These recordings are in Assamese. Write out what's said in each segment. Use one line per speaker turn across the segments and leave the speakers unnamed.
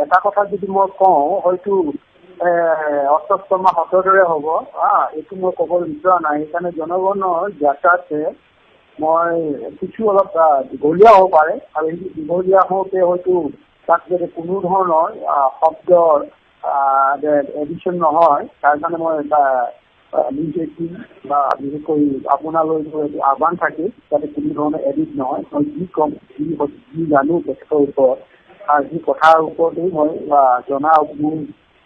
এটা কথা যদি মই কওঁ, হয়তো অশ্বত্থমা হতৰ দৰে হ'ব, এইটো মই ক'ব বিচৰা নাই। সেইকাৰণে জনগণৰ যাতায়াতে মই কিছু অলপ দীঘলীয়া হ'ব পাৰে, আৰু সেই দীঘলীয়া হওঁতে হয়তো তাত যাতে কোনো ধৰণৰ শব্দৰ এডিশ্যন নহয়, তাৰ কাৰণে মই নিউজ এইটিন বা বিশেষকৈ আপোনালৈ এইটো আহ্বান থাকে যাতে কোনো ধৰণৰ এডিট নহয়। মই যি ক'ম, যি জানো তেখেতৰ ওপৰত আৰু সেই কথাৰ ওপৰতেই মই জনা, মোৰ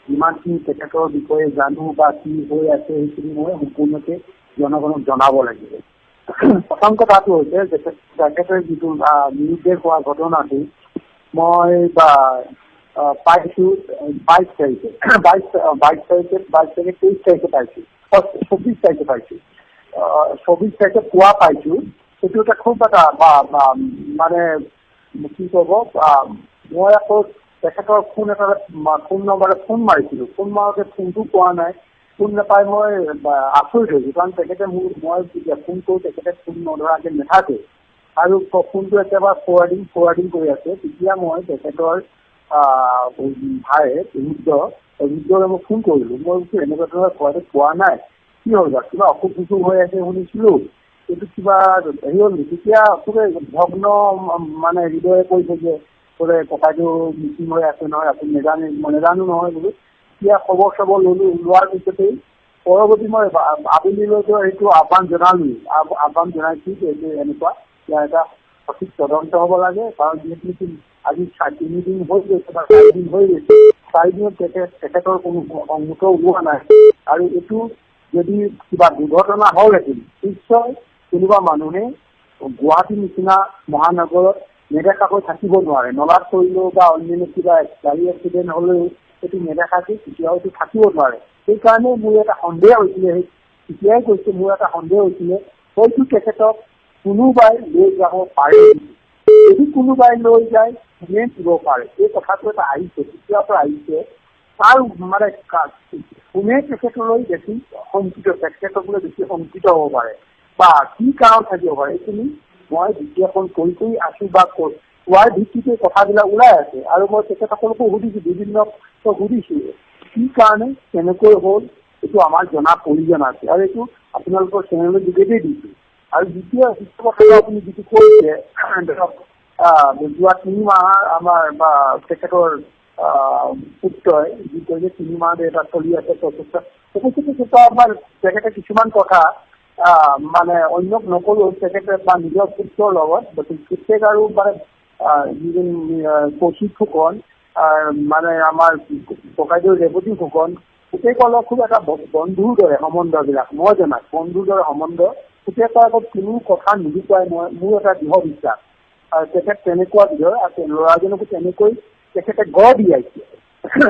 যিমানখিনি তেখেতৰ বিষয়ে জানো বা কি হৈ আছে, সেইখিনি মই সম্পূৰ্ণকে জনগণক জনাব লাগিব। প্ৰথম কথাটো হৈছে, তেখেতে যিটো নিৰুদ্দেশ হোৱা ঘটনাটো মই বা পাইছো 22 তাৰিখে, 22 তাৰিখে, 22 তাৰিখে, 23 তাৰিখে পাইছো, 24 তাৰিখে পাইছো, 24 তাৰিখে পুৱা পাইছো। সেইটো এটা খুব এটা মানে কি ক'ব, মই আকৌ তেখেতৰ ফোন এটা ফোন নম্বৰত ফোন মাৰিছিলো। ফোন মাৰোতে ফোনটো পোৱা নাই। ফোন নাপাই মই আচৰিত হৈছো, কাৰণ তেখেতে মোৰ মই যেতিয়া ফোন কৰোঁ তেখেতে ফোন নধৰাকে নাথাকে আৰু ফোনটো একেবাৰে ফৰৱাৰ্ডিং ফৰৱাৰ্ডিং কৰি আছে। তেতিয়া মই তেখেতৰ ভায়েক ৰুদ্ৰলৈ মই ফোন কৰিলো। মই কৈছো, এনেকুৱা ধৰণৰ কোৱাটো পোৱা নাই, কি হ'ল বাৰু? কিবা অসুখ বিসুখ হৈ আছে শুনিছিলো, এইটো কিবা হেৰি হ'ল নেকি? তেতিয়া খুবেই ভগ্ন মানে হৃদয়ে কৈছে যে বোলে ককাইদেউ মিচিং হৈ আছে নহয়, আপুনি নেজানে? মই নেজানো নহয় বোলো। তেতিয়া খবৰ চবৰ ললো। লোৱাৰ পিছতেই পৰৱৰ্তী মই আবেলিলৈকে সেইটো আহ্বান জনালো, আহ্বান জনাইছো যে এইটো এনেকুৱা, ইয়াৰ এটা সঠিক তদন্ত হ'ব লাগে, কাৰণ যিহেতু নেকি আজি 3 দিন হৈ গৈছে বা 4 দিন হৈ গৈছে, 4 দিনত তেখেতৰ কোনো অংশ ওলোৱা নাই। আৰু এইটো যদি কিবা দুৰ্ঘটনা হ'লহেঁতেন, নিশ্চয় কোনোবা মানুহে গুৱাহাটীৰ নিচিনা মহানগৰত নেদেখাকৈ থাকিব নোৱাৰে। নলাত পৰিলেও বা অন্যান্য কিবা গাড়ী এক্সিডেণ্ট হ'লেও সেইটো নেদেখাকৈ কেতিয়াও এইটো থাকিব নোৱাৰে। সেইকাৰণে মোৰ এটা সন্দেহ হৈছিলে, সেই তেতিয়াই কৈছো, মোৰ এটা সন্দেহ হৈছিলে, হয়তো তেখেতক কোনোবাই লৈ যাব পাৰে। যদি কোনোবাই লৈ যায়, কোনে দিব পাৰে? এই কথাটো এটা আহিছে, তেতিয়াৰ পৰা আহিছে। তাৰ মানে কোনে তেখেতলৈ বেছি শংকিত, তেখেতক লৈ বেছি শংকিত হ'ব পাৰে বা কি কাৰণ থাকিব পাৰে, এইখিনি মই বিশ্লেষণ কৰি কৰি আছো বা কোৱাৰ ভিত্তিতে কথাবিলাক ওলাই আছে। আৰু মই তেখেতসকলকো সুধিছো, বিভিন্ন সুধিছো, কি কাৰণে কেনেকৈ হ'ল, এইটো আমাৰ জনা প্ৰয়োজন আছে। আৰু এইটো আপোনালোকৰ চেনেলৰ যোগেদিয়ে দিছো। আৰু দ্বিতীয় কথাটো আপুনি যিটো কৈছে, ধৰক যোৱা 3 মাহ আমাৰ বা তেখেতৰ পুত্ৰই যি কৈছে, 3 মাহ এটা চলি আছে প্ৰচেষ্টা। অৱশ্যে তেখেতৰ আমাৰ তেখেতে কিছুমান কথা মানে অন্যক নকলেও তেখেতে বা নিজৰ পুত্ৰৰ লগত, পুতেক আৰু মানে যিজন কৌশিক ফুকন, মানে আমাৰ ককাইদেউ ৰেৱতী ফুকন, পুতেকৰ লগত খুব এটা বন্ধুৰ দৰে সম্বন্ধবিলাক, মই জনাত বন্ধুৰ দৰে সম্বন্ধ। পুতেকৰ আগত কোনো কথা নুলুকুৱাই, মই মোৰ এটা দৃঢ় বিশ্বাস। আৰু তেখেত তেনেকুৱা বিধৰ আৰু ল'ৰাজনকো তেনেকৈ তেখেতে গঢ় দিয়াইছে।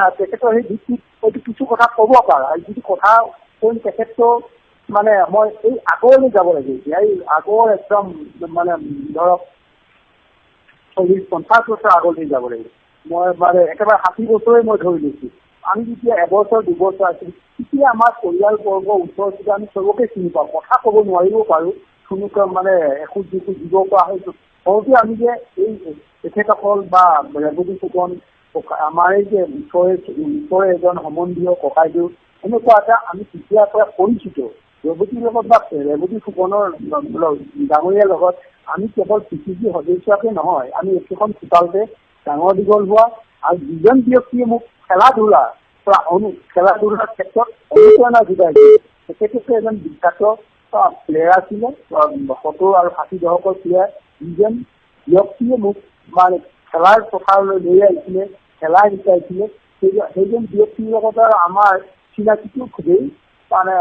আৰু তেখেতৰ সেই ভিত্তিত হয়তো কিছু কথা ক'ব পাৰে। আৰু যিটো কথা কৈ তেখেতটো মানে মই এই আগলৈ যাব লাগে এতিয়া, এই আগৰ একদম মানে ধৰক 40-50 বছৰ আগলৈ যাব লাগিব। মই মানে একেবাৰে 60 বছৰে মই ধৰি লৈছো। আমি যেতিয়া এবছৰ দুবছৰ আছিলো, তেতিয়া আমাৰ পৰিয়াল বৰ্গ, ওচৰ চুবুৰীয়া আমি চবকে চিনি পাওঁ। কথা ক'ব নোৱাৰিব পাৰো, থুনুকা মানে এখোজ দুখোজ দিব পৰা হৈছো। সৰুতে আমি যে এই তেখেতসকল বা ৰেৱতী ফুকন আমাৰ এই যে ওচৰে ওচৰে এজন সম্বন্ধীয় ককাইদেউ, এনেকুৱা এটা আমি তেতিয়াৰ পৰা পৰিচিত। ৰেৱতীৰ লগত বা ৰেৱতী ফুকনৰ ডাঙৰীয়াৰ লগত আমি কেৱল পিচিচি সদস্যকে নহয়, আমি একেখন চোতালতে ডাঙৰ দীঘল হোৱা। আৰু যিজন ব্যক্তিয়ে মোক খেলা ধূলাৰ ক্ষেত্ৰত অনুপ্ৰেৰণা যোগাইছিল, তেখেতকে এজন বিখ্যাত প্লেয়াৰ আছিলে, 70 আৰু 60 দশকৰ প্লেয়াৰ। যিজন ব্যক্তিয়ে মোক মানে খেলাৰ পথাৰলৈ লৈ আহিছিলে, খেলা শিকাইছিলে, সেইজন ব্যক্তিৰ লগত আৰু আমাৰ চিনাকিটো খুবেই মানে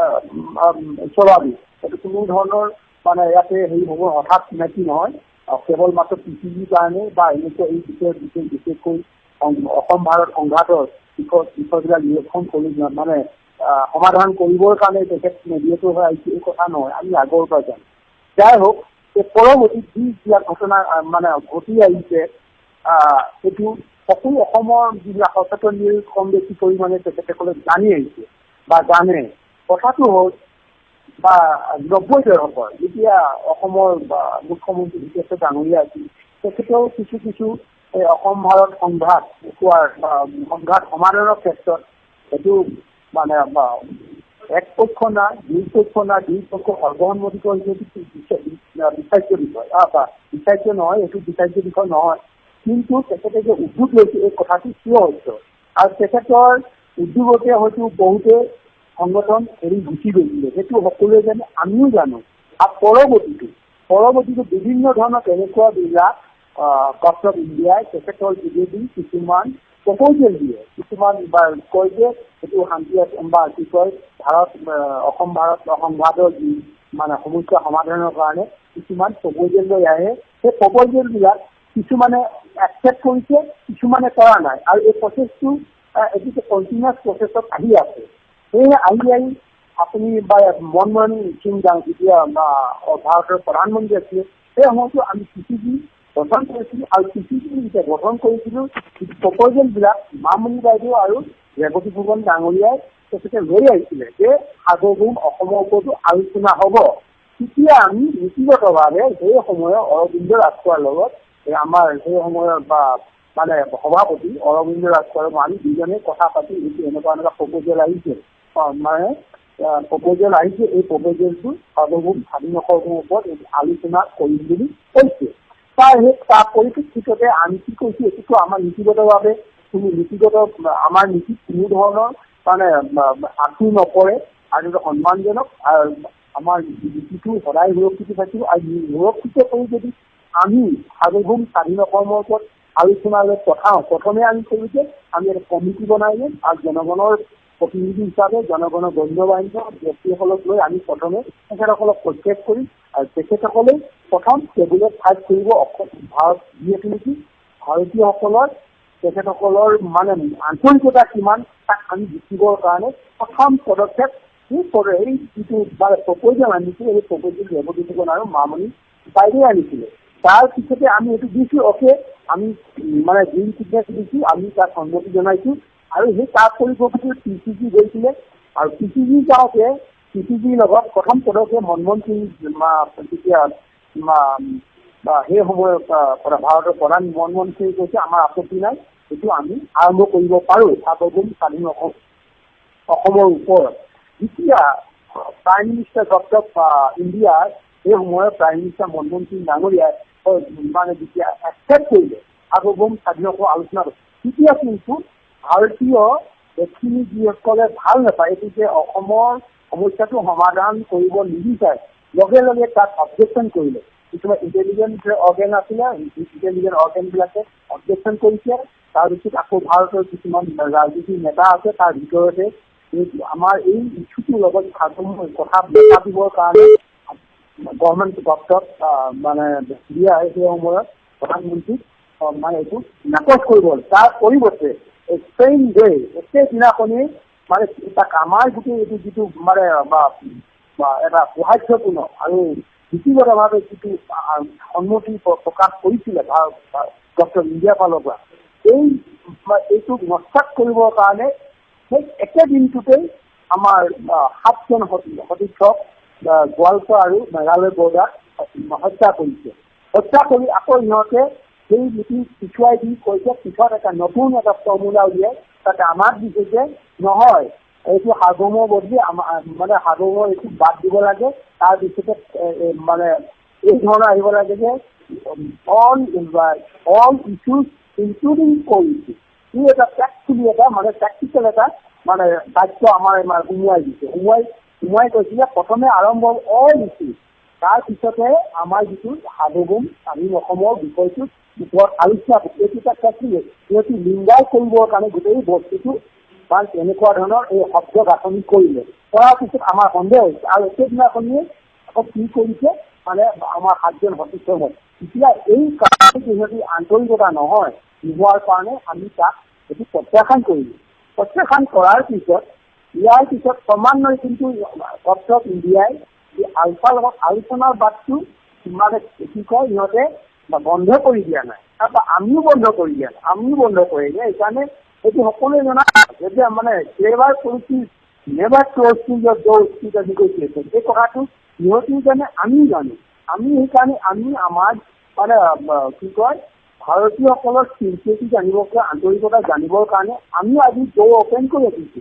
স্বাভাৱিক। এইটো কোনো ধৰণৰ মানে ইয়াতে হেৰি হ'ব, হঠাৎ চিনাকি নহয়, কেৱল মাত্ৰ পিচিচিৰ কাৰণে বা এনেকুৱা এই বিষয়ত বিশেষকৈ অসম ভাৰত সংঘাতৰ বিষয়বিলাক নিৰীক্ষণ কৰি মানে সমাধান কৰিবৰ কাৰণে তেখেত মেডিয়েটৰ হৈ আহিছে, এই কথা নহয়। আমি আগৰ পৰা জানো। যাই হওক, এই পৰৱৰ্তী যিবিলাক ঘটনা মানে ঘটি আহিছে, সেইটো সকলো অসমৰ যিবিলাক সচেতন কম বেছি পৰিমাণে তেখেতসকলে জানি আহিছে বা জানে। কথাটো হ'ল বা 90 দশকৰ যেতিয়া অসমৰ মুখ্যমন্ত্ৰী হিতেশ্বৰ ডাঙৰীয়া আছিল, তেখেতেও কিছু কিছু এই অসম ভাৰত সংঘাত হোৱাৰ সংঘাত সমাধানৰ ক্ষেত্ৰত সেইটো মানে এক পক্ষ না দুই পক্ষ না দুই পক্ষ সৰ্বসন্মতি কৰিছে, বিচাৰ্য বিষয় বা বিচাৰ্য নহয়, এইটো বিচাৰ্য বিষয় নহয়। কিন্তু তেখেতে যে উদ্যোগ লৈছে এই কথাটো কিয় হৈছে আৰু তেখেতৰ উদ্যোগতে হয়তো বহুতে সংগঠন এৰি গুচি গৈছিলে, সেইটো সকলোৱে জানে, আমিও জানো। আৰু পৰৱৰ্তীটো বিভিন্ন ধৰণৰ তেনেকুৱা বিলাক গভৰ্ণমেণ্ট অফ ইণ্ডিয়াই তেখেতৰ যোগেদি কিছুমান প্ৰপ'জেল দিয়ে, কিছুমান বা কয় যে সেইটো শান্তি বা কি কয় ভাৰত অসম ভাৰত সংঘাতৰ যি মানে সমস্যা সমাধানৰ কাৰণে কিছুমান প্ৰপ'জেল লৈ আহে। সেই প্ৰপ'জেল বিলাক কিছুমানে একচেপ্ট কৰিছে, কিছুমানে কৰা নাই। আৰু এই প্ৰচেছটো এইটো কণ্টিনিউৱাছ প্ৰচেছত আহি আছে। সেয়েহে আহি আহি আপুনি বা মনমোহন সিং যেতিয়া ভাৰতৰ প্ৰধানমন্ত্ৰী আছিলে সেই সময়তো আমি পি চি জি গঠন কৰিছিলো। আৰু পি চি জি যেতিয়া গঠন কৰিছিলো প্ৰপ'জেল বিলাক মামণি বাইদেউ আৰু ৰেৱতী ফুকন ডাঙৰীয়াই তেখেতে লৈ আহিছিলে যে সাৰ্বভৌম অসমৰ ওপৰতো আলোচনা হ'ব। তেতিয়া আমি নীতিগতভাৱে সেই সময়ৰ অৰবিন্দ ৰাজখোৱাৰ লগত আমাৰ সেই সময়ৰ বা মানে সভাপতি অৰবিন্দ ৰাজখোৱাৰ আমি দুজনে কথা পাতি এইটো এনেকুৱা এনেকুৱা প্ৰপ'জেল আহিছে, মানে প্ৰপ'জেল আহিছে, এই প্ৰপ'জেলটো সাৰ্বভৌম স্বাধীন অসমৰ ওপৰত আলোচনা কৰিম বুলি কৈছে। তাৰ সেই তাৰ পৰিপ্ৰেক্ষিততে আমি কি কৈছো, এইটোতো আমাৰ নীতিগতভাৱে কোনো নীতিগত আমাৰ নীতিত কোনো ধৰণৰ মানে আঁঠু নপৰে আৰু এইটো সন্মানজনক আৰু আমাৰ নীতিটো সদায় সুৰক্ষিত থাকিব। আৰু সুৰক্ষিত কৰি যদি আমি সাৰ্বভৌম স্বাধীন অসমৰ ওপৰত আলোচনালৈ পঠাওঁ, প্ৰথমে আমি কলো যে আমি এটা কমিটি বনাই দিম আৰু জনগণৰ প্ৰতিনিধি হিচাপে জনগণৰ গণ্যমান্য ব্যক্তিসকলক লৈ আমি প্ৰথমে তেখেতসকলক প্ৰক্ষেপ কৰিম আৰু তেখেতসকলে প্ৰথম টেবুলত ফাইট কৰিব অসম ভাৰত যিহেতু নেকি ভাৰতীয়সকলৰ তেখেতসকলৰ মানে আন্তৰিকতা কিমান তাক আমি জিকিবৰ কাৰণে প্ৰথম পদক্ষেপ এই যিটো মানে প্ৰপ'জেল আনিছিলে, এই প্ৰপ'জেল ৰেৱতী ফুকন আৰু মামণি বাইদেৱে আনিছিলে। তাৰ পিছতে আমি এইটো দিছো, অ'কে আমি মানে গ্ৰীণ চিগনেল দিছো, আমি তাক সন্মতি জনাইছো। আৰু সেই তাৰ পৰিপ্ৰেক্ষিতত পি চি জি গৈছিলে আৰু পি চি জি যাওঁতে পি চি জিৰ লগত প্ৰথম পদক্ষেপ মনমোহন সিং তেতিয়া সেই সময়ত ভাৰতৰ প্ৰধান মনমোহন সিং কৈছে আমাৰ আপত্তি নাই, এইটো আমি আৰম্ভ কৰিব পাৰো সাৰ্বভৌম স্বাধীন অসমৰ ওপৰত। যেতিয়া প্ৰাইম মিনিষ্টাৰ গভৰ্ণমেণ্ট অফ ইণ্ডিয়াৰ সেই সময়ত প্ৰাইম মিনিষ্টাৰ মনমোহন সিং ডাঙৰীয়াই মানে যেতিয়া একচেপ্ট কৰিলে সাৰ্বভৌম স্বাধীন অসম আলোচনা, তেতিয়া কিন্তু ভাৰতীয় দেশখিনি যিসকলে ভাল নাপায় এইটো যে অসমৰ সমস্যাটো সমাধান কৰিব নিবিচাৰে, লগে লগে তাত অবজেকশ্যন কৰিলে। কিছুমান ইণ্টেলিজেণ্ট অৰ্গেন আছিলে, ইণ্টেলিজেণ্ট অৰ্গেন বিলাকে অবজেকশ্যন কৰিছে। তাৰপিছত আকৌ ভাৰতৰ কিছুমান ৰাজনীতিৰ নেতা আছে, তাৰ ভিতৰতে আমাৰ এই ইছ্যুটোৰ লগত কথা নাপাতিবৰ কাৰণে গভৰ্ণমেণ্ট গভৰ্ণমেণ্ট মানে দিয়া সেই সময়ত প্ৰধানমন্ত্ৰীক মানে এইটো নাকচ কৰিব। তাৰ পৰিৱৰ্তে ছেইম ডে একেদিনাখনেই মানে তাক আমাৰ গোটেই এইটো যিটো মানে বা এটা সৌহাৰ্দ্যপূৰ্ণ আৰু নীতিগতভাৱে যিটো সন্মতি প্ৰকাশ কৰিছিলে ভাৰত ডক্টৰ ইণ্ডিয়া ফালৰ পৰা, এইটো নস্যাৎ কৰিবৰ কাৰণে সেই একেদিনটোতেই আমাৰ 7জন সতীৰ্থক গোৱালপাৰা আৰু মেঘালয় বৰ্ডাৰ হত্যা কৰিছে। হত্যা কৰি আকৌ সিহঁতে সেই নীতি পিছুৱাই দি কৈছে পিছত এটা নতুন এটা ফৰ্মুলা উলিয়াই তাতে আমাক দিছে যে নহয় এইটো সাৰ্বভৌম বদলি মানে সাৰ্বভৌম এইটো বাদ দিব লাগে, তাৰপিছতে মানে এই ধৰণৰ আহিব লাগে যে অল ইছ্যুজ ইনক্লুডিং পলিচি। ই এটা টেকচুৱেলি এটা মানে টেকটিকেল এটা মানে বাক্য আমাৰ সুমুৱাই দিছে। সুমুৱাই কৈছিলে প্ৰথমে আৰম্ভ অল ইছ্যুজ, তাৰপিছতে আমাৰ যিটো সাৰ্বভৌম স্বাধীন অসমৰ বিষয়টো ওপৰত আলোচনা কৰি এইটো এটা টেকনিক সিহঁতি লিংগাই কৰিবৰ কাৰণে গোটেই বস্তুটো বা তেনেকুৱা ধৰণৰ এই শব্দ গাঁথনি কৰিলে। কৰাৰ পিছত আমাৰ সন্দেহ হৈছে আৰু একেদিনাখনিয়ে আকৌ কি কৰিছে মানে আমাৰ 7জন সতীৰ্থ হ'ল। এতিয়া এই কাৰণে সিহঁতি আন্তৰিকতা নহয় নোহোৱাৰ কাৰণে আমি তাক এইটো প্ৰত্যাখ্যান কৰিলো। প্ৰত্যাখ্যান কৰাৰ পিছত ইয়াৰ পিছত ক্ৰমান্বয়ে কিন্তু গভৰ্ণমেণ্ট অফ ইণ্ডিয়াই আলফাৰ লগত আলোচনাৰ বাটটো মানে কি কয় সিহঁতে বন্ধ কৰি দিয়া নাই, তাৰপৰা আমিও বন্ধ কৰি দিয়া নাই, আমিও বন্ধ কৰি দিয়া। সেইকাৰণে সেইটো সকলোৱে জনা যেতিয়া মানে clever policy never close to your door to the negotiation, এই কথাটো সিহঁতিও জানে আমিও জানো। আমি সেইকাৰণে আমি আমাৰ মানে কি কয় ভাৰতীয়সকলৰ চিনচিয়াৰিটি জানিবৰ কাৰণে, আন্তৰিকতা জানিবৰ কাৰণে আমি আজি ড'ৰ অপেন কৰি ৰাখিছো,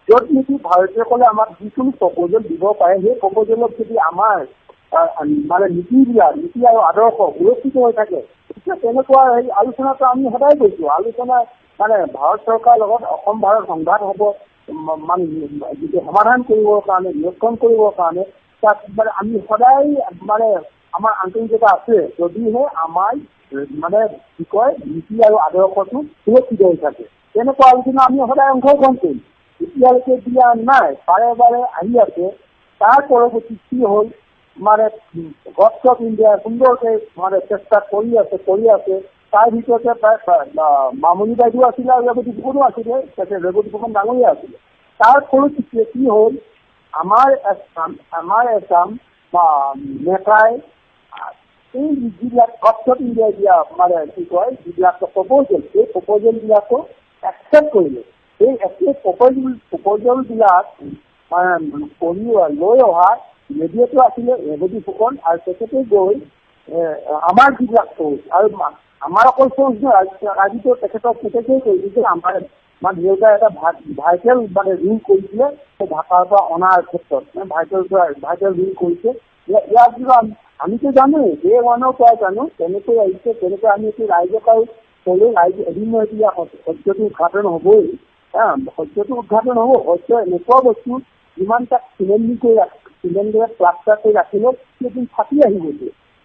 য'ত নেকি ভাৰতীয়সকলে আমাক যিকোনো প্ৰপ'জেল দিব পাৰে। সেই প্ৰপ'জেলত যদি আমাৰ মানে নীতিবিলাক, নীতি আৰু আদৰ্শ সুৰক্ষিত হৈ থাকে, তেতিয়া তেনেকুৱা সেই আলোচনাটো আমি সদায় কৈছো। আলোচনা মানে ভাৰত চৰকাৰৰ লগত অসম ভাৰত সংঘাত হ'ব মানে যিটো সমাধান কৰিবৰ কাৰণে, নিৰীক্ষণ কৰিবৰ কাৰণে তাত মানে আমি সদায় মানে আমাৰ আন্তৰিকতা আছে, যদিহে আমাৰ মানে কি কয় নীতি আৰু আদৰ্শটো সুৰক্ষিত হৈ থাকে। তেনেকুৱা আলোচনা আমি সদায় অংশগ্ৰহণ কৰিম। এতিয়ালৈকে দিয়া নাই, বাৰে বাৰে আহি আছে। তাৰ পৰৱৰ্তী কি হ'ল, মানে গভৰ্ণমেণ্ট অফ ইণ্ডিয়াই সুন্দৰকে মানে চেষ্টা কৰি আছে। তাৰ ভিতৰতে প্ৰায় মামণি বাইদেউ আছিলে আৰু ৰেৱতী ফুকনো আছিলে, তেখেত ৰেৱতী ফুকন ডাঙৰীয়া আছিলে। তাৰ ফলশ্ৰুতিয়ে কি হ'ল, আমাৰ এচাম বা নেতাই এই যিবিলাক গভৰ্ণমেণ্ট অফ ইণ্ডিয়াই দিয়া মানে কি কয় যিবিলাক প্ৰপ'জেল, সেই প্ৰপ'জেলবিলাকো একচেপ্ট কৰিলে। সেই একে প্ৰপ'জেলবিলাক মানে কৰি লৈ অহা মেডিয়াটো আছিলে ৰেৱতী ফুকন, আৰু তেখেতে গৈ আমাৰ যিবিলাক চ'ৰ্চ, আৰু আমাৰ অকল চ'ৰ্চ নহয়, আজিতো তেখেতক পুতেকেই কৈছে যে আমাৰ মানে দেউতাই এটা ভাইটেল মানে ৰোল কৰিছিলে সেই ঢাকাৰ পৰা অনাৰ ক্ষেত্ৰত, মানে ভাইটেল ৰোল কৰিছে। ইয়াত কিবা আমিতো জানোৱেই, ডে ওৱানৰ পৰাই জানো কেনেকৈ আহিছে, কেনেকৈ আমি এইটো ৰাইজক আৰু ক'লেও ৰাইজ এদিন নহয় এতিয়া সত্যটো উদঘাটন হ'বই। সত্যটো উদঘাটন হ'ব। সত্য এনেকুৱা বস্তু যিমান তাক চিমেণ্ট কৰি চিমেণ্ট প্লাষ্টাৰ কৰি ৰাখিলেও এদিন ফাটি আহিব।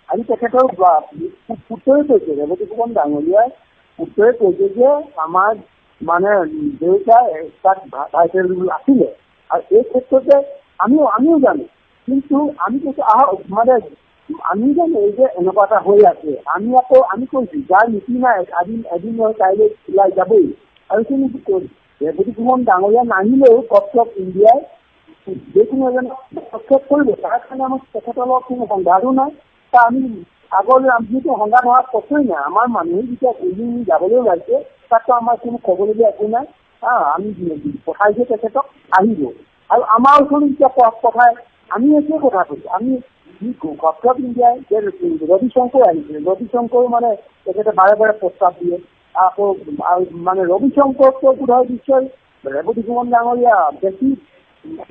আজি তেখেতৰ পুত্ৰই কৈছে, ৰেৱতী ফুকন ডাঙৰীয়াই পুত্ৰই কৈছে যে আমাৰ মানে দেউতাই তাত ভাইটেল ৰোল আছিলে, আৰু এই ক্ষেত্ৰতে আমিও জানো। কিন্তু আমি কৈছো আহক, মানে আমি জানো এই যে এনেকুৱা এটা হৈ আছে, আমি আকৌ আমি কৈছো যাৰ নীতি নাই এদিন নহয় কাইলৈ ওলাই যাবই। আৰু কিন্তু ৰেৱতী ফুকন ডাঙৰীয়া নাহিলেও গভৰ্ণমেণ্ট অফ ইণ্ডিয়াই যিকোনো এজন হস্তক্ষেপ কৰিব, তাৰ কাৰণে আমাৰ তেখেতৰ লগত কোনো সংঘাতো নাই। তা আমি আগলৈ যিহেতু সংঘাত হোৱাৰ প্ৰশ্নই নাই, আমাৰ মানুহে যেতিয়া উলি যাবলৈ ওলাইছে তাততো আমাৰ কোনো ক'বলগীয়া একো নাই। আমি পঠাইছে তেখেতক, আহিব। আৰু আমাৰ ওচৰলৈ যেতিয়া পঠায় আমি একে কথা কৈছো। আমি গভৰ্ণমেণ্ট অফ ইণ্ডিয়াই যে ৰবিশংকৰ আহিছিলে, ৰবিশংকৰো মানে তেখেতে বাৰে বাৰে প্ৰস্তাৱ দিয়ে। আকৌ মানে ৰবিশংকৰটো বোধহয় নিশ্চয় ৰেৱতী ফুকন ডাঙৰীয়া বেছি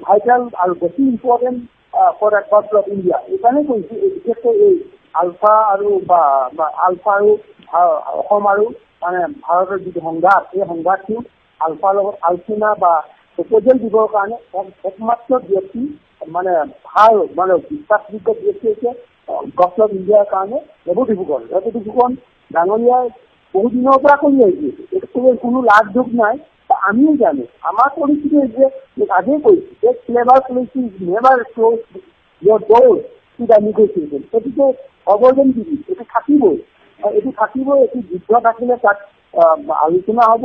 ভাইটেল আৰু বেছি important for the government of India. এইকাৰণে কৈছো, এই বিশেষকৈ এই আলফা আৰু বা আলফা আৰু অসম আৰু মানে ভাৰতৰ যিটো সংঘাত, এই সংঘাতটো আলফাৰ লগত আলোচনা বা প্ৰপ'জেল দিবৰ কাৰণে একমাত্ৰ ব্যক্তি মানে ভাল মানে বিশ্বাসযোগ্য ব্যক্তি হৈছে গভৰ্ণমেণ্ট অফ ইণ্ডিয়াৰ কাৰণে ৰেৱতী ফুকন। ৰেৱতী ফুকন ডাঙৰীয়াই বহু দিনৰ পৰা কৰি আহিছে, এইটো কোনো লাজ দুখ নাই। আমিও জানো, আমাৰ পৰিস্থিতি হৈছে আগেই কৈছো যে clever policy never close your door to the negotiation. গতিকে অৱৰ্জন দিবি, এইটো থাকিবই, এইটো থাকিবই। এইটো যুদ্ধ থাকিলে তাত আলোচনা হ'ব,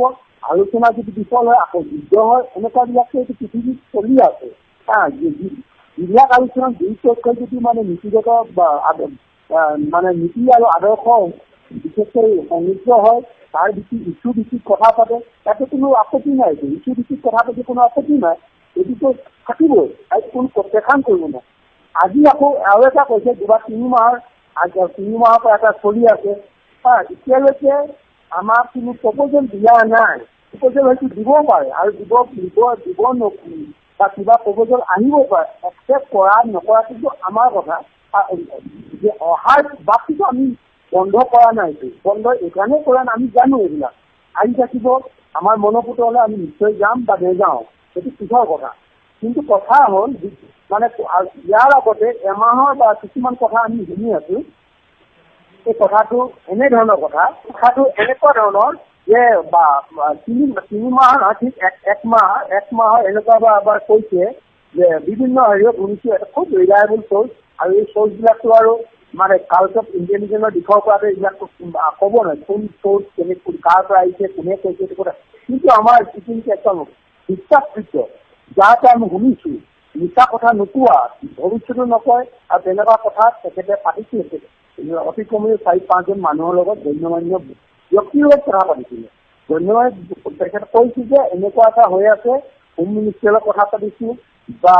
আলোচনা যদি বিফল হয় আকৌ যুদ্ধ হয়, এনেকুৱাবিলাকতো এইটো পৃথিৱীত চলি আছে। যিবিলাক আলোচনা দুই পক্ষই যদি মানে নীতিগত বা মানে নীতি আৰু আদৰ্শ বিশেষকৈ সংযুক্ত হয়, তাৰ ভিত্তিত ইছ্যু ভিত্তিত কথা পাতে, তাতে কোনো আপত্তি নাই। ইছ্যু ভিত্তিত কথা পাতি কোনো আপত্তি নাই, এইটোতো থাকিবই, আৰু কোনো প্ৰত্যাখ্যান কৰিব নাই। আজি আকৌ আৰু এটা কৈছে, দুবাৰ তিনি মাহৰ পৰা এটা চলি আছে। এতিয়ালৈকে আমাক কোনো প্ৰপ'জেল দিয়া নাই। প্ৰপ'জেল হয়তো দিব পাৰে, আৰু দিব দিব দিব বা কিবা প্ৰপ'জেল আহিব পাৰে, একচেপ্ট কৰা নকৰা কিন্তু আমাৰ কথা। যে অহাৰ বাকীটো আমি বন্ধ কৰা নাই, বন্ধ এইকাৰণেই কৰা নাই, আমি জানো এইবিলাক আহি থাকিব। আমাৰ মনোপুত হ'লে আমি নিশ্চয় যাম বা নেযাওঁ, সেইটো পিছৰ কথা। কিন্তু কথা হ'ল মানে ইয়াৰ আগতে এমাহৰ বা কিছুমান কথা আমি শুনি আছো। এই কথাটো এনেধৰণৰ কথা, কথাটো এনেকুৱা ধৰণৰ যে বা তিনি মাহ নহয়, ঠিক এক মাহৰ এনেকুৱা বা এবাৰ কৈছে যে বিভিন্ন হেৰিয়ত শুনিছো, এটা খুব ৰিলায়েবল চ'ৰ্চ। আৰু এই চ'ৰ্চবিলাকতো আৰু মানে কাল্ট অফ ইণ্টেলিজেন্সৰ দিশৰ পৰা এইবিলাক ক'ব নোৱাৰে, কোন চ'ৰ্চ কেনে কাৰ পৰা আহিছে, কোনে কৈছে এইটো কথা। কিন্তু আমাৰ যিটো নেকি একদম বিশ্বাসযোগ্য, যাৰ পৰা আমি শুনিছো, মিছা কথা নোকোৱা, ভৱিষ্যতো নকয়, আৰু তেনেকুৱা কথা তেখেতে পাতিছিলে অতি কমেও 4-5জন মানুহৰ লগত, গণ্যমান্য ব্যক্তিৰ লগত কথা পাতিছিলে। গণ্যমান্য তেখেতে কৈছে যে এনেকুৱা এটা হৈ আছে, হোম মিনিষ্টাৰৰ লগত কথা পাতিছো বা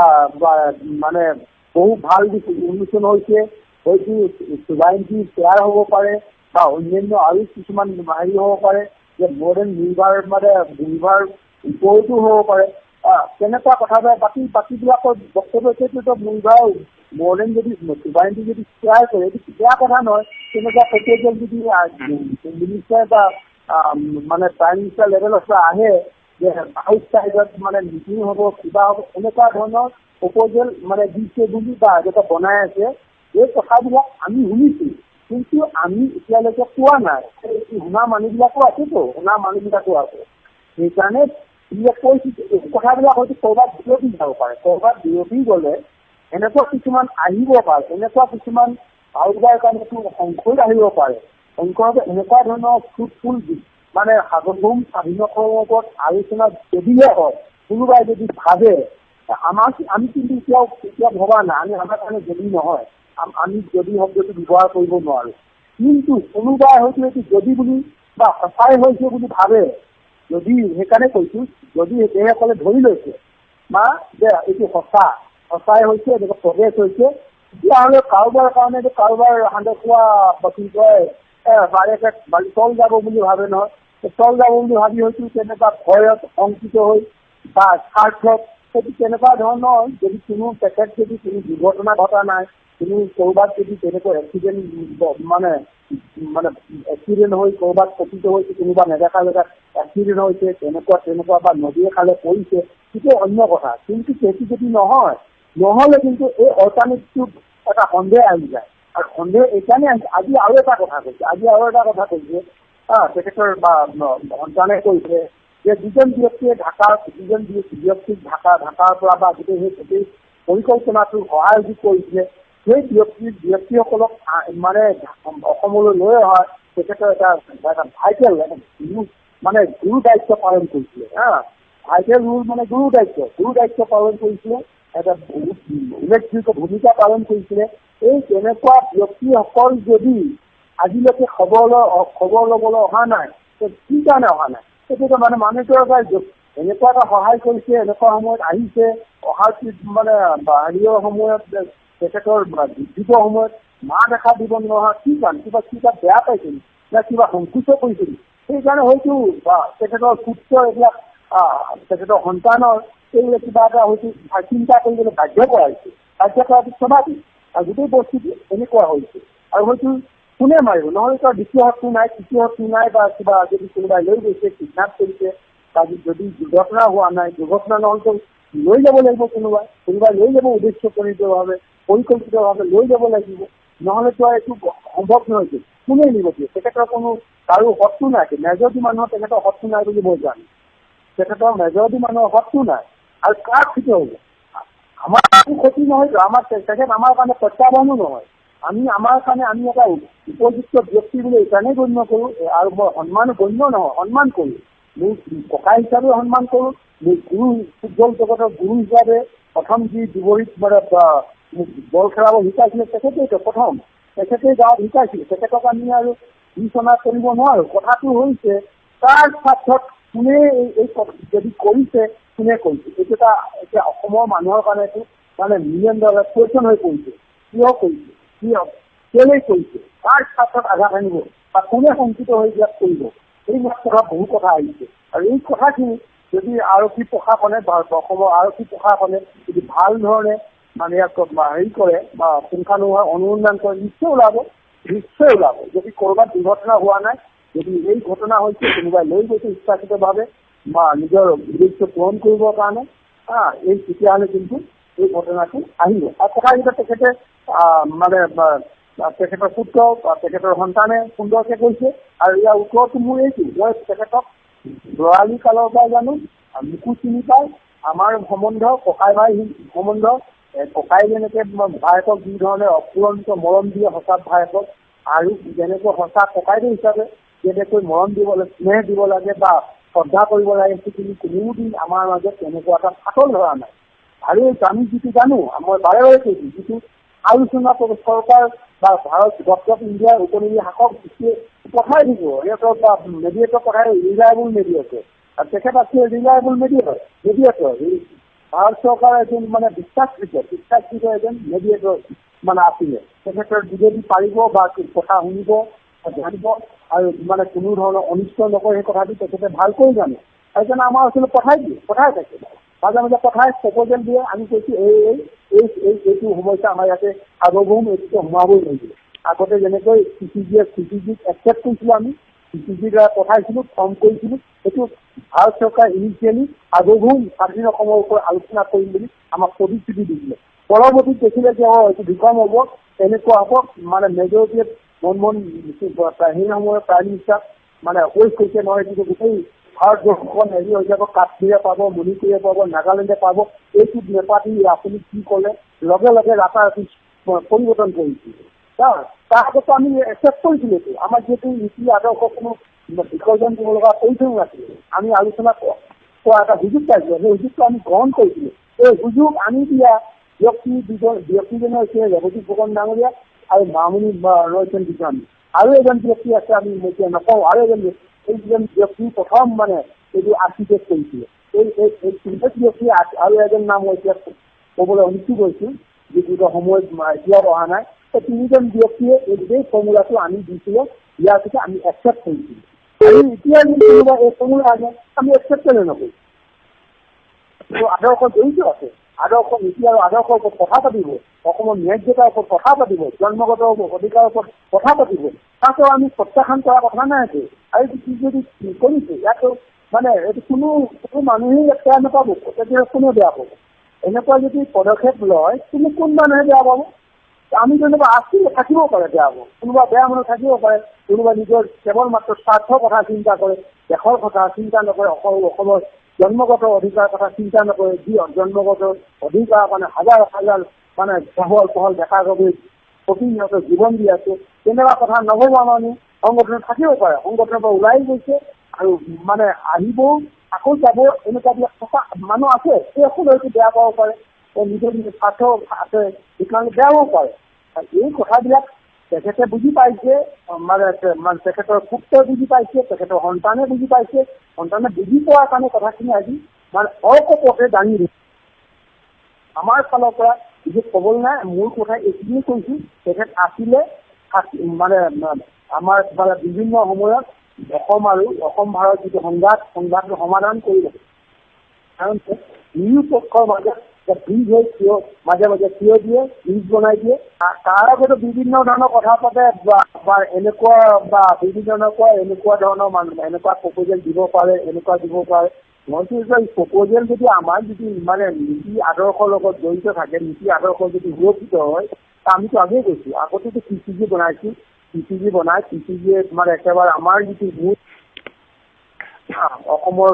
মানে বহু ভাল উন্মোচন হৈছে, হয়তো চুভাইনটি শ্বেয়াৰ হ'ব পাৰে, বা অন্যান্য আৰু কিছুমান হেৰি হ'ব পাৰে যে মোৰ then মুইভাৰ, মানে মুইভাৰ ওপৰতো হ'ব পাৰে, তেনেকুৱা কথা। বাকীবিলাকৰ বক্তব্য সেইটো মুইভাৰ মোৰ then যদি চুভাৰেণ্টি যদি শ্বেয়াৰ কৰে, এইটো বেয়া কথা নহয়। তেনেকুৱা প্ৰপ'জেল যদি মিনিষ্টাৰ বা মানে প্ৰাইম মিনিষ্টাৰ লেভেলৰ পৰা আহে যে আউটচাইডত মানে মিটিং হ'ব, কিবা হ'ব, এনেকুৱা ধৰণৰ প্ৰপ'জেল মানে দিছে বুলি বা এনেকুৱা বনাই আছে, এই কথাবিলাক আমি শুনিছো, কিন্তু আমি এতিয়ালৈকে পোৱা নাই। শুনা মানুহবিলাকো আছেতো, শুনা মানুহবিলাকো আছে। সেইকাৰণে কৈছো, এই কথাবিলাক হয়তো ক'ৰবাত বিয়পি যাব পাৰে। ক'ৰবাত বিয়পি গ'লে এনেকুৱা কিছুমান আহিব পাৰে, এনেকুৱা কিছুমান কাৰোবাৰ কাৰণেতো সংশয় আহিব পাৰে। সংশয় এনেকুৱা ধৰণৰ ফ্ৰুটফুল মানে সাৰ্বভৌম স্বাধীনতাৰ ওপৰত আলোচনা যদিহে হয়, কোনোবাই যদি ভাবে, আমাক আমি কিন্তু এতিয়াও ভবা নাই, আমি আমাৰ কাৰণে যদি নহয়, আমি যদি শব্দটো ব্যৱহাৰ কৰিব নোৱাৰো। কিন্তু কোনোবাই হয়তো এইটো যদি বুলি বা সঁচাই হৈছে বুলি ভাবে যদি, সেইকাৰণে কৈছো, যদি সেইসকলে ধৰি লৈছে বা যে এইটো সঁচাই হৈছে, এনেকুৱা প্ৰগ্ৰেছ হৈছে, তেতিয়াহ'লে কাৰোবাৰ কাৰণে কাৰোবাৰ সান্দহ খোৱা বা কি কয় বাৰেকে তল যাব বুলি ভাবে নহয়, তল যাব বুলি ভাবি হয়তো তেনেকুৱা ভয়ত শংকিত হৈ বা স্বাৰ্থত সেইটো তেনেকুৱা ধৰণৰ যদি কোনো তেখেত যদি কোনো দুৰ্ঘটনা ঘটা নাই, কোনো ক'ৰবাত যদি তেনেকুৱা এক্সিডেণ্ট মানে মানে এক্সিডেণ্ট হৈ ক'ৰবাত পতিত হৈছে, কোনোবা নেদেখা জেগাত এক্সিডেণ্ট হৈছে, তেনেকুৱা বা নদীয়ে খালে পৰিছে, সেইটো অন্য কথা। কিন্তু সেইটো যদি নহয়, নহ'লে কিন্তু এই অল্টাৰনেটিভ এটা সন্দেহ আহি যায়। আৰু সন্দেহ এইকাৰণে আহিছে। আজি আৰু এটা কথা কৈছে, তেখেতৰ বা সন্তানে কৈছে যে দুজন ব্যক্তিয়ে ঢাকাৰ দুজন ব্যক্তিক ঢাকাৰ পৰা বা গোটেই সেই গোটেই পৰিকল্পনাটোৰ সহায় কৰিছিলে, সেই ব্যক্তিসকলক মানে অসমলৈ লৈ অহা তেখেতৰ এটা ভাইটেল মানে গুৰু দায়িত্ব পালন কৰিছিলে। ভাইটেল ৰোল মানে গুৰু দায়িত্ব পালন কৰিছিলে, এটা উল্লেখযোগ্য ভূমিকা পালন কৰিছিলে। এই তেনেকুৱা ব্যক্তিসকল যদি আজিলৈকে খবৰ ল'বলৈ অহা নাই, কি কাৰণে অহা নাই? সেইটো মানে মানুহটোৰ এনেকুৱা এটা সহায় কৰিছে, এনেকুৱা সময়ত আহিছে, অহাৰ মানে হেৰিয়ৰ সময়ত তেখেতৰ যুদ্ধৰ সময়ত মা দেখা দিব নহা কি কাৰণ, কিবা কিবা বেয়া পাইছিল না কিবা সংকোচ কৰিছিল, সেইকাৰণে হয়তো বা তেখেতৰ পুত্ৰ এইবিলাক তেখেতৰ সন্তানৰ এইবিলাক কিবা এটা হয়তো চিন্তা কৰিবলৈ বাধ্য কৰাইছে, বাধ্য কৰাটো স্বাভাৱিক। আৰু গোটেই বস্তুটো এনেকুৱা হৈছে। আৰু হয়তো কোনে মাৰিব, নহ'লে তাৰ দ্বিতীয় শত্ৰু নাই, তৃতীয় শত্ৰু নাই, বা কিবা যদি কোনোবাই লৈ গৈছে, কিডনাপ কৰিছে, বা যদি দুৰ্ঘটনা হোৱা নাই, দুৰ্ঘটনা নহ'লেতো লৈ যাব লাগিব, কোনোবাই লৈ যাব উদ্দেশ্যপ্ৰণীতভাৱে, পৰিকল্পিতভাৱে লৈ যাব লাগিব, নহ'লেতো আৰু এইটো সম্ভৱ নহয়। কোনে নিব দিয়ে? তেখেতৰ কোনো কাৰো শত্ৰু নাই, মেজৰিটি মানুহৰ তেখেতৰ শত্ৰু নাই বুলি মই জানো, তেখেতৰ মেজৰিটি মানুহৰ শত্ৰু নাই। আৰু কাৰ ক্ষতি হ'ব? আমাৰ একো ক্ষতি নহয়তো, আমাৰ তেখেত আমাৰ কাৰণে প্ৰত্যাহ্বানো নহয়। আমি আমাৰ কাৰণে আমি এটা উপযুক্ত ব্যক্তি বুলি এইকাৰণেই গণ্য কৰোঁ, আৰু মই সন্মানো গণ্য নহয়, সন্মান কৰোঁ। মোৰ ককা হিচাপে সন্মান কৰোঁ, মোৰ গুৰু ফুটবল জগতৰ গুৰু হিচাপে প্ৰথম যি দুবৰিত মানে মোক বল খেলাব শিকাইছিলে তেখেতেইতো প্ৰথম, তেখেতেই গাঁৱত শিকাইছিলে, তেখেতক আমি আৰু বিচনা কৰিব নোৱাৰো। কথাটো হৈছে তাৰ স্বাৰ্থত কোনে এই যদি কৰিছে, কোনে কৰিছে, এইটো এটা এতিয়া অসমৰ মানুহৰ কাৰণে এইটো মানে মিলিয়ন ডলাৰ কুৱেশ্যন হৈ পৰিছে। কিয় কৰিছে, কিয় কেলেই কৰিছে, কাৰ স্বাৰ্থত আঘাত আনিব বা কোনে শংকিত হৈ ইয়াত কৰিব, এইবিলাক কথা বহু কথা আহিছে। আৰু এই কথাখিনি যদি আৰক্ষী প্ৰশাসনে বা অসমৰ আৰক্ষী প্ৰশাসনে যদি ভাল ধৰণে মানে ইয়াক হেৰি কৰে বা পুংখানুভাৱে অনুসন্ধান কৰে, নিশ্চয় ওলাব, নিশ্চয় ওলাব। যদি ক'ৰবাত দুৰ্ঘটনা হোৱা নাই, যদি এই ঘটনা হৈছে, কোনোবাই লৈ গৈছে ইচ্ছাকৃতভাৱে বা নিজৰ উদ্দেশ্য পূৰণ কৰিবৰ কাৰণে, এই তেতিয়াহ'লে কিন্তু এই ঘটনাটো আহিব। আৰু কথাকেইটা তেখেতে মানে তেখেতৰ পুত্ৰ বা তেখেতৰ সন্তানে সুন্দৰকে কৈছে। আৰু ইয়াৰ উত্তৰটো মোৰ এইটো, মই তেখেতক ল'ৰালি কালৰ পৰাই জানো, মোকো চিনি পায়, আমাৰ সম্বন্ধ ককাই ভাই সম্বন্ধ, ককাই যেনেকে ভায়েকক যি ধৰণে অফুৰন্ত মৰম দিয়ে সঁচা ভায়েকক, আৰু যেনেকৈ সঁচা ককাইদেউ হিচাপে যেনেকৈ মৰম দিব লাগে, স্নেহ দিব লাগে বা শ্ৰদ্ধা কৰিব লাগে, সেইখিনি কোনোদিন আমাৰ মাজত তেনেকুৱা এটা ফাটল ধৰা নাই। আৰু আমি যিটো জানো, মই বাৰে বাৰে কৈছো, যিটো আলোচনা চৰকাৰ বা ভাৰত গভৰ্ণমেণ্ট অফ ইণ্ডিয়াৰ উপনিৱেশ শাসক পঠাই দিব, সিহঁতৰ বা মেডিয়েটৰ পঠাই, ৰিলায়েবল মেডিয়েটৰ, আৰু তেখেত আছিলে ৰিলায়েবল মেডিয়েটৰ, ভাৰত চৰকাৰৰ এজন মানে বিশ্বাসকৃত এজন মেডিয়েটৰ মানে আছিলে। তেখেতৰ যোগেদি পাৰিব বা কথা শুনিব জানিব আৰু মানে কোনো ধৰণৰ অনিষ্ট নকৰে, সেই কথাটো তেখেতে ভালকৈ জানে। সেইকাৰণে আমাৰ ওচৰলৈ পঠাই দিয়ে, পঠাই থাকে, মাজে মাজে পঠাই প্ৰপ'জেল দিয়ে। আমি কৈছোঁ এই এই এই এই এইটো সমস্যা আমাৰ ইয়াতে সাৰ্বভৌম এইটোতে সোমাবই লাগিব। আগতে যেনেকৈ চি চি জিয়ে চি চি জিক একচেপ্ট কৰিছিলোঁ, আমি চি চি জিৰ দ্বাৰা পঠাইছিলোঁ, ফৰ্ম কৰিছিলোঁ, সেইটো ভাৰত চৰকাৰে ইনিচিয়েলি সাৰ্বভৌম স্বাধীন অসমৰ ওপৰত আলোচনা কৰিম বুলি আমাক প্ৰতিশ্ৰুতি দিছিলে। পৰৱৰ্তীত দেখিলে যে এইটো বিকম হ'ব, এনেকুৱা হ'ব, মানে মেজৰিটিয়ে মনমোহন সেই সময়ৰ প্ৰাইম মিনিষ্টাৰ মানে অপ'জ কৰিছে, নহয় এইটো গোটেই ভাৰতবৰ্ষখন হেৰি হৈ যাব, কাশ্মীৰে পাব, মণিপুৰে পাব, নাগালেণ্ডে পাব, এইটোত নেপাতি আপুনি কি ক'লে, লগে লগে ৰাতাৰাতি পৰিৱৰ্তন কৰিছিলে। তাৰ আগতো আমি একচেপ্ট কৰিছিলো এইটো। আমাৰ যিহেতু নীতি আদৰ্শ কোনো বিসৰ্জন দিব লগা প্ৰয়োজন নাছিলে, আমি আলোচনা কৰা এটা সুযোগ পাইছিলো, সেই সুযোগটো আমি গ্ৰহণ কৰিছিলো। এই সুযোগ আনি দিয়া ব্যক্তি দুজন, ব্যক্তিজনে হৈছে ৰেৱতী ফুকন ডাঙৰীয়া আৰু মামুনি ৰয়চম গোস্বামী। আৰু এজন ব্যক্তি আছে, আমি এতিয়া নকওঁ, আৰু এজন এই দুজন ব্যক্তি প্ৰথম মানে এইটো আৰ্কিটেক্ট কৰিছিলে। এই এই তিনিজন ব্যক্তি আৰু এজন নাম মই এতিয়া ক'বলৈ অনিচ্ছুক হৈছো, যিটো সময়ত এতিয়াও অহা নাই। এই তিনিজন ব্যক্তিয়ে এই গোটেই ফৰ্মুলাটো আনি দিছিলে, দিয়াৰ পিছত আমি একচেপ্ট কৰিছিলো। আৰু এতিয়া যদি কোনোবা এই ফৰ্মুলা আনে, আমি একচেপ্ট কেলৈ নকৰিম? আদৰ্শ জড়িত আছে, আদৰ্শ নীতি আৰু আদৰ্শৰ ওপৰত কথা পাতিব, অসমৰ ন্যায্যতাৰ ওপৰত কথা পাতিব, জন্মগত অধিকাৰৰ ওপৰত কথা পাতিব, তাতো আমি প্ৰত্যাখ্যান কৰা কথা নাই। আৰু কি যদি কৰিছে, ইয়াতো মানে এইটো কোনো কোনো মানুহেই ইয়াত বেয়া নাপাব, তেতিয়া কোনে বেয়া পাব? এনেকুৱা যদি পদক্ষেপ লয়, কোনো কোন মানুহে বেয়া পাব? আমি যেনিবা আছিলে থাকিব পাৰে বেয়া পাব, কোনোবা বেয়া মানুহ থাকিব পাৰে, কোনোবা নিজৰ কেৱল মাত্ৰ স্বাৰ্থৰ কথা চিন্তা কৰে, দেশৰ কথা চিন্তা নকৰে, অসমৰ জন্মগত অধিকাৰ কথা চিন্তা নকৰে, যি জন্মগত অধিকাৰ মানে হাজাৰ হাজাৰ মানে বহল বহল ডেকা গাভৰু প্ৰতিনিয়ত জীৱন দি আছে, তেনেকুৱা কথা নভবা মানুহ সংগঠনত থাকিব পাৰে। সংগঠনৰ পৰা ওলাই গৈছে আৰু মানে আহিব আকৌ যাব, এনেকুৱা বিলাক থকা মানুহ আছে, সেইসকলে হয়তো বেয়া পাব পাৰে, নিজৰ নিজৰ স্বাৰ্থ আছে সেইকাৰণে বেয়া পাব পাৰে। এই কথাবিলাক তেখেতে বুজি পাইছে, মানে তেখেতৰ পুত্ৰই বুজি পাইছে, তেখেতৰ সন্তানে বুজি পাইছে। সন্তানে বুজি পোৱাৰ কাৰণে কথাখিনি আজি মানে অকপটে দাঙি ধৰিছে। আমাৰ ফালৰ পৰা বিশেষ ক'বলৈ নাই, মোৰ কথা এইখিনিয়ে কৈছো। তেখেত আছিলে মানে আমাৰ মানে বিভিন্ন সময়ত অসম আৰু অসম ভাৰত যিটো সংঘাত, সংঘাতটো সমাধান কৰিলে, কাৰণ দুয়ো পক্ষৰ মাজত ব্ৰিজ হৈ থিয় মাজে মাজে থিয় দিয়ে, ব্ৰিজ বনাই দিয়ে। তাৰ আগতো বিভিন্ন ধৰণৰ কথা পাতে বা এনেকুৱা বা বিভিন্ন ধৰণৰ কয়, এনেকুৱা ধৰণৰ মানুহ এনেকুৱা প্ৰপ'জেল দিব পাৰে, এনেকুৱা দিব পাৰে। মইতো প্ৰপ'জেল যদি আমাৰ যদি মানে নীতি আদৰ্শৰ লগত জড়িত থাকে, নীতি আদৰ্শ যদি সুৰক্ষিত হয়, আমিতো আগেই কৈছো, আগতেতো পি চি জি বনাইছো, পি চি জি বনাই পি চি জিয়ে মানে একেবাৰে আমাৰ যিটো মূল অসমৰ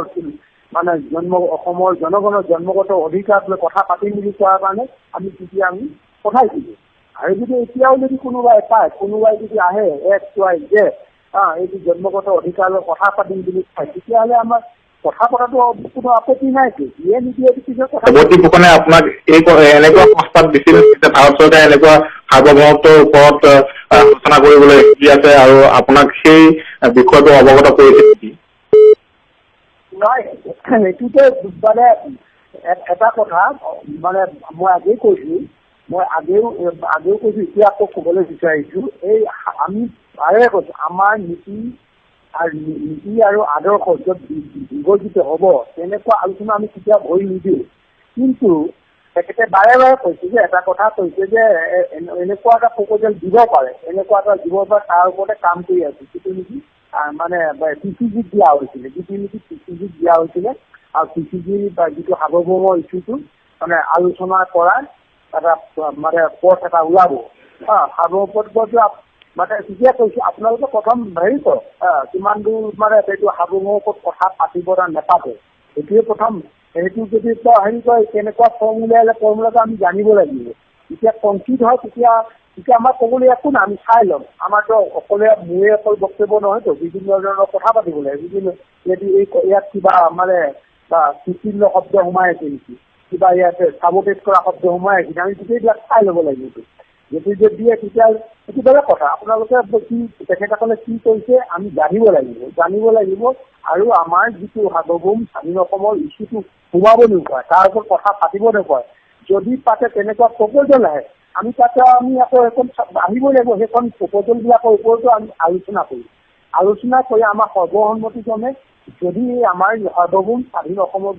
মানে জন্ম অসমৰ জনগণৰ জন্মগত অধিকাৰ লৈ কথা পাতিম বুলি কোৱাৰ কাৰণে আমি তেতিয়া আমি পঠাইছিলো। আৰু যদি এতিয়াও যদি কোনোবাই পায়, কোনোবাই যদি আহে এক্স ৱাই জেড এইটো জন্মগত অধিকাৰ লৈ কথা পাতিম বুলি কয়, তেতিয়াহ'লে আমাৰ কথা পতাটো কোনো আপত্তি নাই, দিয়ে নিদিয়ে পিছত কথা।
ৰেৱতী ফুকনে আপোনাক এই এনেকুৱা প্ৰস্তাৱ দিছিল যে ভাৰত চৰকাৰে এনেকুৱা সাৰ্বভৌমত্বৰ ওপৰত আলোচনা কৰিবলৈ দি আছে আৰু আপোনাক সেই বিষয়টো অৱগত কৰিছে নেকি?
নাই, সেইটোতে মানে এটা কথা মানে মই আগেই কৈছো, মই আগেও কৈছো, এতিয়া আকৌ ক'বলৈ বিচাৰিছো, এই আমি বাৰে কৈছো আমাৰ নীতি আৰু নীতি আৰু আদৰ্শ য'ত বিভাজিত হ'ব তেনেকুৱা আলোচনা আমি কেতিয়াও ভৰি নিদিওঁ। কিন্তু তেখেতে বাৰে বাৰে কৈছে যে এটা কথা কৈছে যে এনেকুৱা এটা প্ৰপ'জেল দিব পাৰে, এনেকুৱা এটা দিব পাৰে, তাৰ ওপৰতে কাম কৰি আছে, যিটো নেকি মানে পি চি জিত দিয়া হৈছিলে, যিটো নেকি পি চি জিত দিয়া হৈছিলে আৰু পি চি জিৰ বা যিটো সাৰ্বভৌম ইছ্যুটো মানে আলোচনা কৰাৰ এটা মানে পথ এটা ওলাব। সাৰ্বভৌমত্বটো মানে তেতিয়া কৈছো আপোনালোকে প্ৰথম হেৰি কৰক, কিমান দূৰ মানে সেইটো সাৰ্বভৌমৰ ওপৰত কথা পাতিব না নেপাতে, সেইটোৱে প্ৰথম। সেইটো যদি হেৰি কৰে কেনেকুৱা ফৰ্ম উলিয়ালে ফৰ্মুলাটো আমি জানিব লাগিব। যেতিয়া কনক্ৰিট হয় তেতিয়া তেতিয়া আমাৰ ক'বলৈ একো নাই, আমি চাই ল'ম। আমাৰতো অকলে মোৰে অকল বক্তব্য নহয়তো, বিভিন্ন ধৰণৰ কথা পাতিব লাগে। বিভিন্ন যদি এই ইয়াত কিবা মানে বা কৃত্ৰিম শব্দ সোমাই আছে নেকি, কিবা ইয়াত চাবটেজ কৰা শব্দ সোমাই আছে, আমি গোটেইবিলাক চাই ল'ব লাগিব। যদি দিয়ে তেতিয়া সেইটো বেলেগ কথা। আপোনালোকে কি তেখেতসকলে কি কৰিছে আমি জানিব লাগিব, জানিব লাগিব। আৰু আমাৰ যিটো সাৰ্বভৌম স্বাধীন অসমৰ ইছ্যুটো সোমাব নোপোৱায়, তাৰ ওপৰত কথা পাতিব নোপোৱায়, যদি পাতে তেনেকুৱা প্ৰপ'জেল আহে আমি তাতে আমি আকৌ সেইখন আহিবই লাগিব, সেইখন প্ৰপ'জেল বিলাকৰ ওপৰতো আমি আলোচনা কৰিম। আলোচনা কৰি আমাৰ সৰ্বসন্মতিক্ৰমে যদি আমাৰ সাৰ্বভৌম স্বাধীন অসমৰ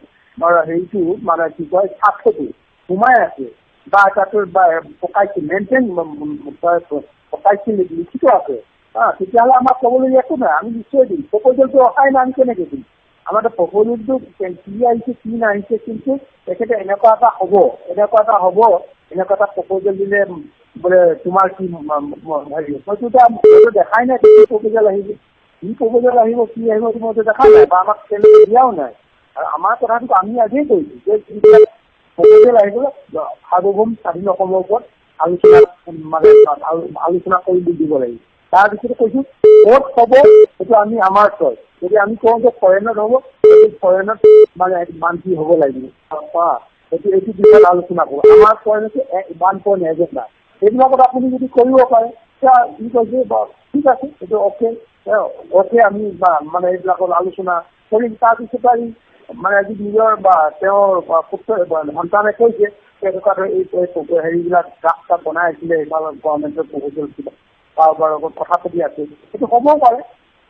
হেৰিটো মানে কি কয় স্বাৰ্থটো সোমাই আছে বা তাতো পকাইছিল মেইনটেইন পকাইছিল লিখিত আছে, তেতিয়াহ'লে আমাক ক'বলগীয়া একো নাই, আমি নিশ্চয় দিম। প্ৰপ'জেলটো অহাই নাই, আমি কেনেকে দিম? আমাৰ প্ৰপ'জেলটো কি আহিছে কি নাহিছে, কিন্তু তেখেতে এনেকুৱা এটা হ'ব, এনেকুৱা এটা হ'ব, এনেকুৱা এটা প্ৰপ'জেল দিলে বোলে তোমাৰ কি হেৰি, মইতো এতিয়া দেখাই নাই কি প্ৰপ'জেল আহিব, কি প্ৰপ'জেল আহিব, কি আহিব মইতো দেখা নাই বা আমাক তেনেকে দিয়াও নাই। আৰু আমাৰ কথাটো আমি আজিয়ে কৈছো যে যিবিলাক প্ৰপ'জেল আহিব সাৰ্বভৌম স্বাধীন অসমৰ ওপৰত আলোচনা মানে আলোচনা কৰি দিব লাগিব। তাৰপিছতে কৈছো ক'ত হ'ব সেইটো আমি আমাৰ চইচ। যদি আমি কওঁ যে ফৰেনত হ'ব, ফৰেনত মানে মান্তি হ'ব লাগিব, সেইটো এইটো বিষয়ত আলোচনা কৰোঁ। আমাৰ পইণ্ট হৈছে ওৱান পইণ্ট এজেণ্ডা। সেইবিলাকত আপুনি যদি কৰিব পাৰে তেতিয়া ই কৈছে ঠিক আছে, এইটো অ'কে অ'কে, আমি মানে এইবিলাকত আলোচনা কৰিম। তাৰপিছত আমি মানে আজি নিজৰ বা তেওঁৰ পুত্ৰ সন্তানে কৈছে তেনেকুৱা এই হেৰিবিলাক ড্ৰাফ্ট বনাই আছিলে, এইফালে গভৰ্ণমেণ্টৰ প্ৰপ'জেল কিবা কাৰোবাৰ লগত কথা পাতি আছে, সেইটো হ'বও পাৰে।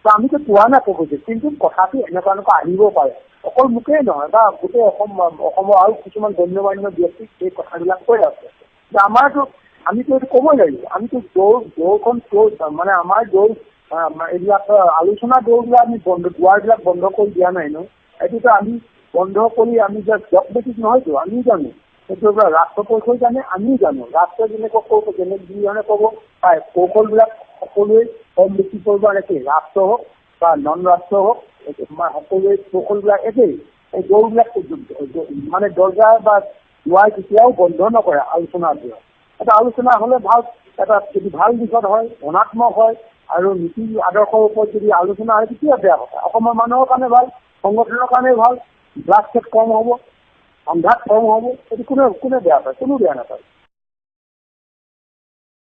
আমিতো পোৱা নাই প্ৰপ'জেল, কিন্তু কথাটো এনেকুৱা এনেকুৱা আহিব পাৰে। অকল মোকেই নহয় বা গোটেই অসমৰ আৰু কিছুমান গণ্যমান্য ব্যক্তিক এই কথাবিলাক কৈ আছে। আমাৰতো আমিতো এইটো ক'বই লাগিব। আমিতো দৌৰখন মানে আমাৰ দৌৰ এইবিলাক আলোচনা দৌৰবিলাক আমি বন্ধ দুৱাৰবিলাক বন্ধ কৰি দিয়া নাই ন। এইটোতো আমি বন্ধ কৰি আমি জাষ্ট ডগমেটিক নহয়তো, আমিও জানো সেইটো ৰাষ্ট্ৰপক্ষই জানে, আমিও জানো ৰাষ্ট্ৰ যেনেকুৱা কৌশল যেনে যি ধৰণে ক'ব পাৰে কৌশলবিলাক সকলোৱে কম বেছি কৰিব একেই, ৰাষ্ট্ৰ হওক বা নন ৰাষ্ট্ৰ হওক সকলোৱে কৌশলবিলাক একেই। এই দৌৰবিলাক মানে দৰ্জা বা দুৱাৰ কেতিয়াও বন্ধ নকৰে আলোচনাৰ দ্বাৰা। এটা আলোচনা হ'লে ভাল, এটা যদি ভাল দিশত হয়, ধনাত্মক হয় আৰু নীতি আদৰ্শৰ ওপৰত যদি আলোচনা হয় তেতিয়া বেয়া কথা। অসমৰ মানুহৰ কাৰণে ভাল, সংগঠনৰ কাৰণে ভাল, ব্লাডছেট কম হ'ব, সংঘাত কম হ'ব, সেইটো কোনে কোনে বেয়া পায়? কোনো বেয়া নাপায়।